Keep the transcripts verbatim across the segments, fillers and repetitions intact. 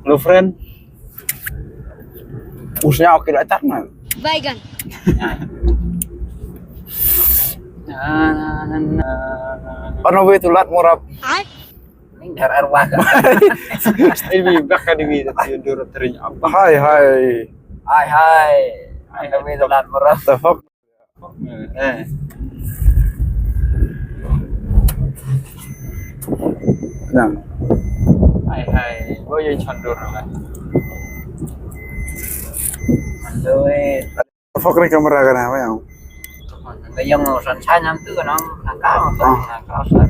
Hello friend. Usnya oke lah tak man. Baigan. On the way to Lat Murab. Ai. Ini dar arwah. Ini bakal ini dur terinya apa? Hai hai. Hai hai. On the way to Lat Murab. The fuck? Eh. Nah. Hai hai. Bo ye chondur lah. Aduh. Fok ni kamera kan apa yang? Yang san san tu kan, angka tu, angka san.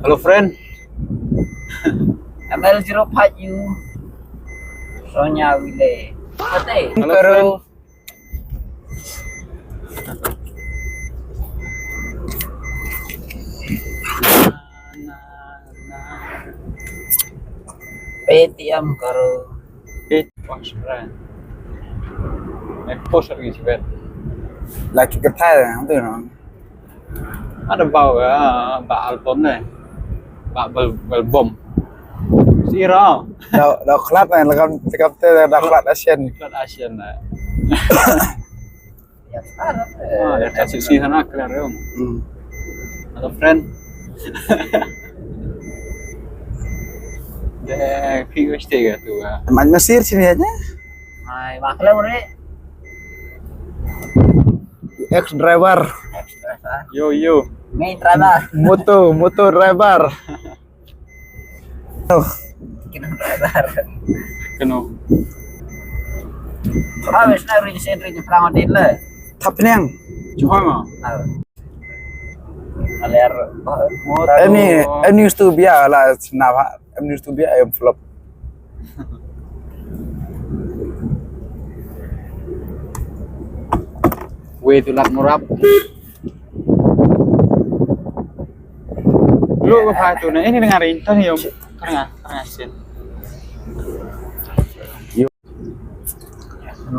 Hello friend. M L zero five U. Sonya Wile. Mate. Hello friend. Paytm karo. Paytm, post brand. Eh, post lagi sih, Ben. Lagi ketai yang tu, no. Ada bau ya, ba album ne. Ba bel bel bom. Si ira. Dah dah kelat ne, lekam lekam te dah kelat Asian. Kelat Asian ne. Ya, sekarang. Ah, ya kasih si sana kelar ya. Hmm. Hello friend. Deh, pi wes tega tu ah. Man Nasir sini aja. Hai, makhluk ni. Ex driver. Ex driver. Yo yo. Main driver. Moto, moto driver. Oh. Kena driver. Kena. Ah, wes na rin sen rin perang din le. Thap niang. Cuma ma. Aler. Moto. Any any used to be a la na ba. Em ni tu bia em flop. Wei tu Lat Murab. Lu apa tu na ini dengar intan yo. Tengah tengah sin.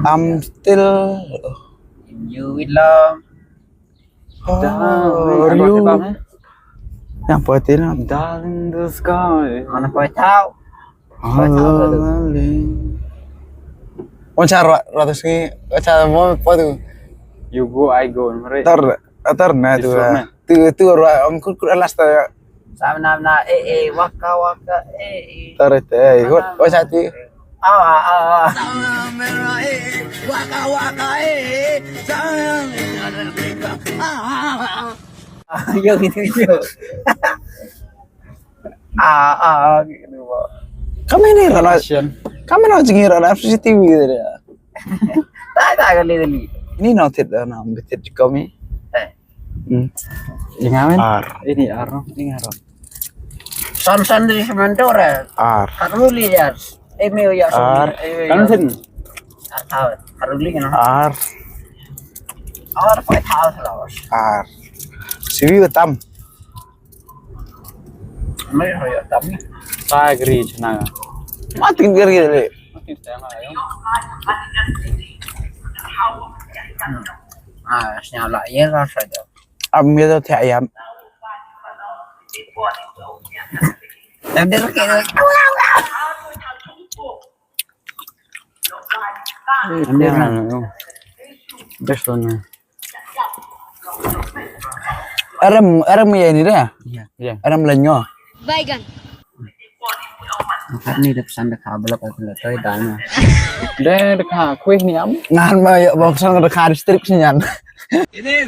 I'm still you with love. Darling, you. Yang pati na. Darling the sky. Mana pati tau? Darling. Wan cha ra ra tu sngi cha mo pati. You go, I go, right? Tar tar na tu. Tu tu ra am kut kut alas ta. Samna mna eh eh waka waka eh eh. Tare te eh hot o sati. Awa awa. Waka waka eh. Yo gitu gitu. Ah ah gitu. Kami ni rana. Kami na jingi rana C C T V gitu ya. Tak tak kali kali. Ini no tit na bitit kami. Eh. Hmm. Ingawen? Ar. Ini ar. Ini ar. San san di sementor eh. Ar. Haruli ya. Emi ya. Ar. Kan sin. Haruli kan. Ar. Ar five house lawas. Ar. Siwi utam. Mai hoyo tam. Tagri chana. Matin gari le. Matin tanga ayo. Ah, snyala ye rasa jo. Am ye to thya yam. Em de ke. Em de na. Best one. Aram aram ye ni da. Iya. Aram lenyo. Baigan. Kat ni da pesan da ka blok aku la toy dana. Da da ka kuih ni am. Ngan ma ya ba pesan da ka district sini an. Ini.